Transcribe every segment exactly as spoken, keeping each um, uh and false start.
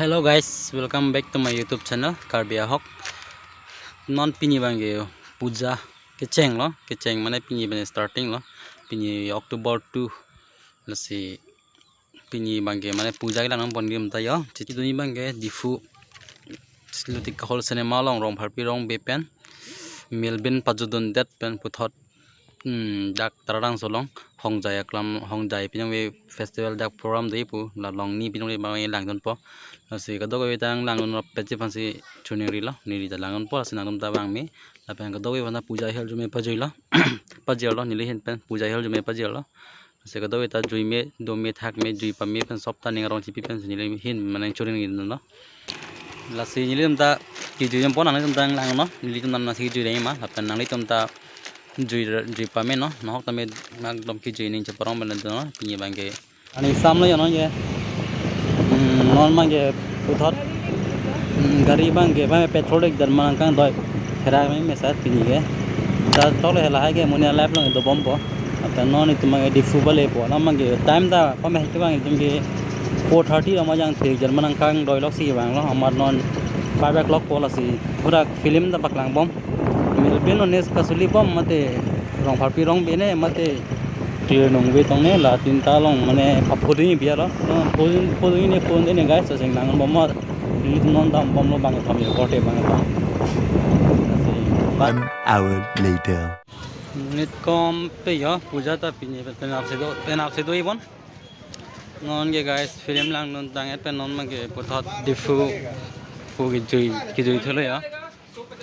Hello guys, welcome back to my YouTube channel Karbi Ahok. Non pini abangke puja kecheng lo, kecheng mane pini abang starting lo. Pini October two, lasi pini abangke mane puja kelang nangpon adim ta yo. Chiti duni abangke Diphu Lutika Hall cinema along Rongpharpi Rongbe pen Melvin pajutdundet pen puthot, hmm, dak Taralangso along Hongjai aklam, Hongjai pinong ve festival dak program do pu, la longni pinong ve abang langdunpo. Lasi kadokave ta langdun rap peji aphansi chuning rilo, neli ta langdunpo, lasi nangtum ta vangme. Lapen kadokave aphan ta puja ahirjume pajirlo, pajirlo, neli ahin pen puja ahirjume pajirlo. Lasi kadokave ta juime, dome, thakme, jui pame pen sop ta ning arong chipi pensi neli ahin mane chuning ri dunlo. Lasi nelitum ta kejui jempon, nangtum ta langnon, nelitum ta nasi kejui dei ma, lapen nanglitum ta jui, jui pame non, nahok tame ekdom kejui ning cheparong pen dunlo, pini abangke. Ani samlo yo non ke. Hmm, non abangke puthot, hmm, gari abangke, abang petrol dek dan manang kangdoi. Therak me mesa pini ke. Ta tole lahai ke muni a-live along dobompo. Lapen non itum abangke Diphu balepo. Alam abangke time ta pame ke abang itum ke four thirty lo, majang thik jan manang kangdoi loksi vanglo. Amat non five o'clock po, lasi pura film ta paklangbom. Melvin Ones kasulibom mate Rongpharpi Rongbe ne mate Tir Nongve tong ne, la tinta along mane aphoding biya lo. Aphoding, aphoding ne, aphoding ne guys, sing nang bom mar. Nelitum non dambomlo abang tham yo, korte abang tham. One hour later. Monit kompe yo, puja ta pini penap si do, penap si do ibon. Non ke guys, film langdun tang et pen non abangke puthot Diphu pu kejui, kejui thulo yo.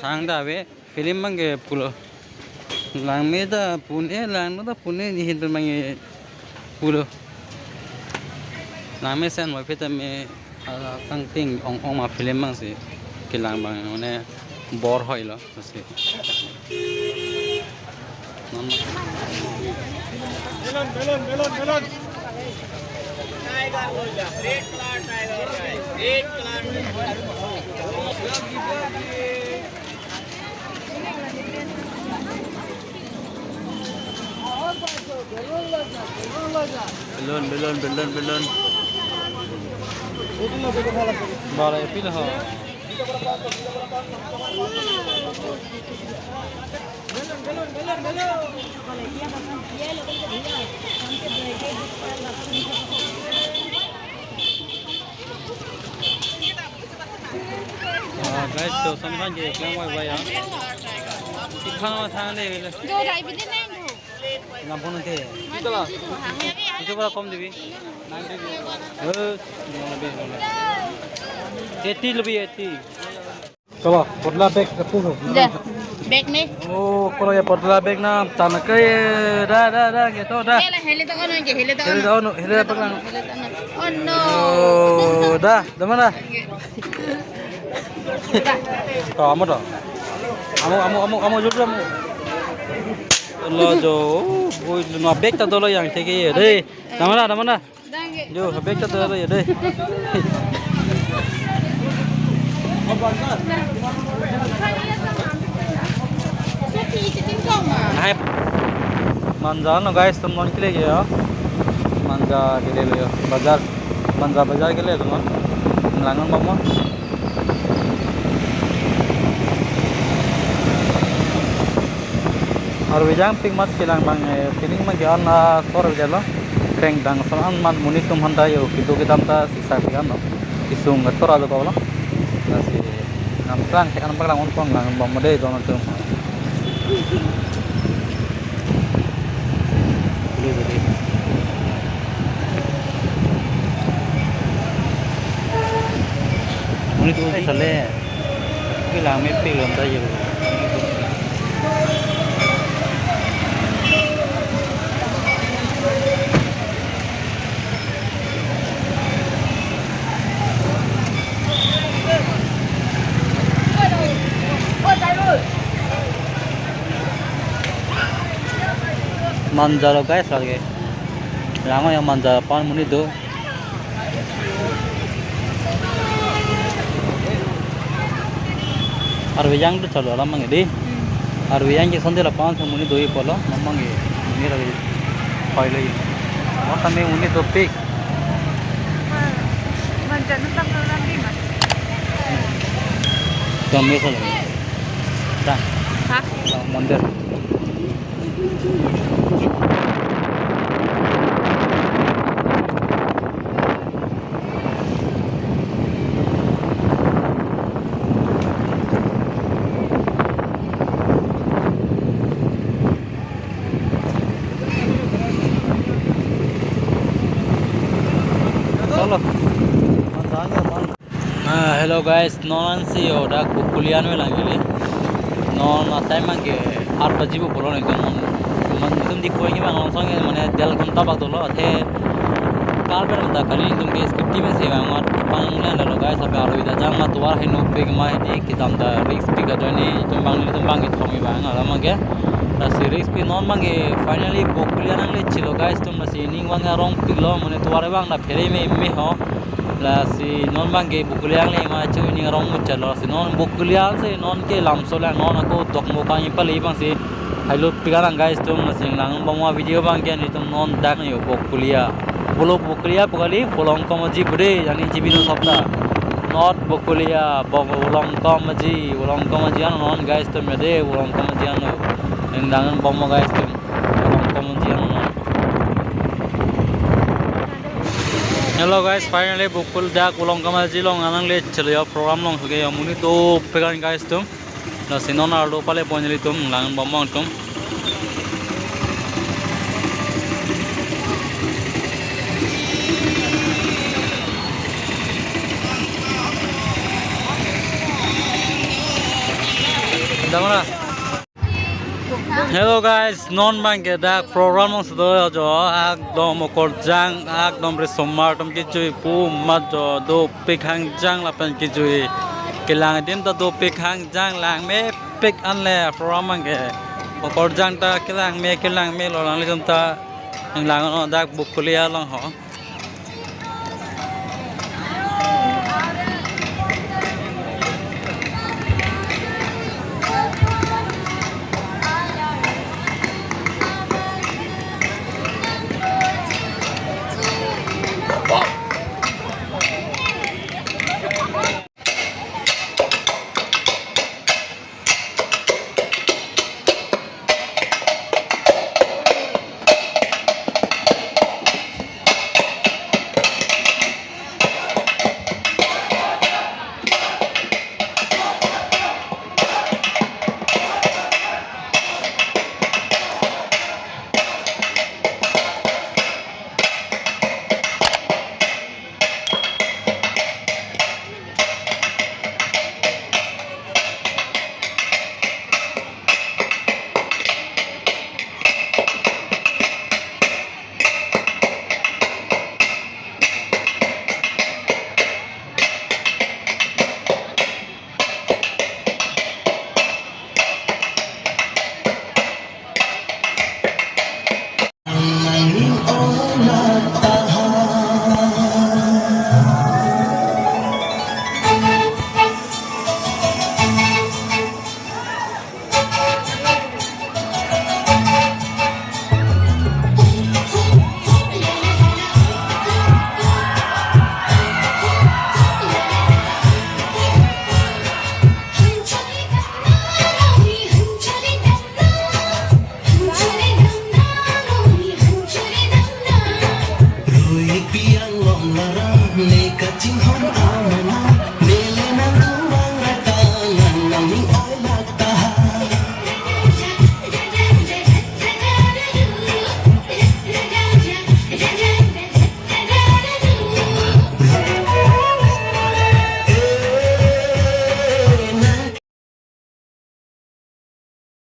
Thangta ave, film abangke pulo. Langme ta pune, langno ta pune, ni hin pen abangke pulo. Langmesen moi phe tame, ah, kangting ong ong ma film abangsi kelang abang mane bor hoilo, lasi. Balloon, balloon, balloon, balloon. Bara epil ho. Ah, guys, so sampan ke klang wai wai ya. Ikhang ma thang de. Jo dai bi de nang do. Nampon te. Itu lah. Itu berapa kom dibi? Eh, mau lebih, mau lebih. Eighty lebih eighty. Kalau potla bag ke puhu. Dah. Bag nih. Oh, kalau ya potla bag na, tanah ke, dah, dah, dah, gitu, dah. Hele, hele to kan, hele to kan. Hele to kan, hele to kan. Hele to kan. Oh no. Oh, dah, dah mana? Oke. Dah. To, amo to. Amo, amo, amo, amo, jujur amo. Lo jo, oh, boy, lo bag ta dolo yang teke ye, deh. Dah mana, dah mana? Dah, nge. Jo, bag ta dolo ya, deh. Hai. Manja no guys, teman kile ya. Manja kile lo ya. Bazar, Manja bazar kile teman. Langnon bamo. Arve jangpik amat kelang abang, eh, pining ma ke-an asor jalo. Peng dang asor an amat monit atum aphan ta yo kedo kedam ta sisa pik an lo. Kesung ketor ado ko lo. Lasi nangplang thek an paklang onpon lang bom dei don atum. Boleh jadi. Monit atum sale. Kelang mepik lam ta yo. Manja lo guys lagi. Lango yang manja pan monit do. Arve jang do chalo alam mang di. Hmm. Arve jang ke sonde la pan monit do i polo, mamang e. Ini lagi. Pai lagi. Mata me monit dopik. Man Kami kalau dah. Hah? Dah mondar. Chalo. Ah, hello guys, non ansi yo dak Bokolia an me lang ili. Non a time abang ke aat baji pu pulo nelitum. Mane nelitum Diphu ke bang Longsong ke mane del ghonta bak dolo athe car pen ta kali nelitum ke scooty pen si bang mat pang le lo guys, ape arui ta jang ma tovar heno pik ma hedi kedam ta risk pik ajo nelitum bang nelitum bang kethom bang alam abang ke. Lasi risk pik non abang ke finally Bokolia nangle chilo guys atum, lasi ning abang arong pik lo mane tovar abang ta phere me me ho. Lasi non abang ke Bokolia le ma chu ning arong muchot lo, lasi non Bokolia si non ke lamso le non ako dokmo kangpali abang si hailo pik nang guys atum, lasi lang bang ma video abang ke nelitum non dak yo Bokolia. Pulo Bokolia pu kali, Volongkom Aji pu de, jani G B no sabta. Not Bokolia, Bok Volongkom Aji, Volongkom Aji ano non guys atum ya de, Volongkom Aji ano. Nang lang bang ma guys atum. Volongkom Aji ano non. Hello guys, finally Bokol dak Volongkom Aji along nangle chelo program along suke yo monit dopik an guys atum. Lasi non arlo pale pon nelitum lang bang ma atum. Damra. Hello guys, non abang ke dak program along si do jo, ekdom okorjang, ekdom risomar atum kechui pu mat jo, dopik hangjang lapen kechui. Kelang adim ta dopik hangjang, lang mepik an le program abang ke. Okorjang ta kelang me kelang me lo, lang litum ta nang lang non dak Bokolia along ho.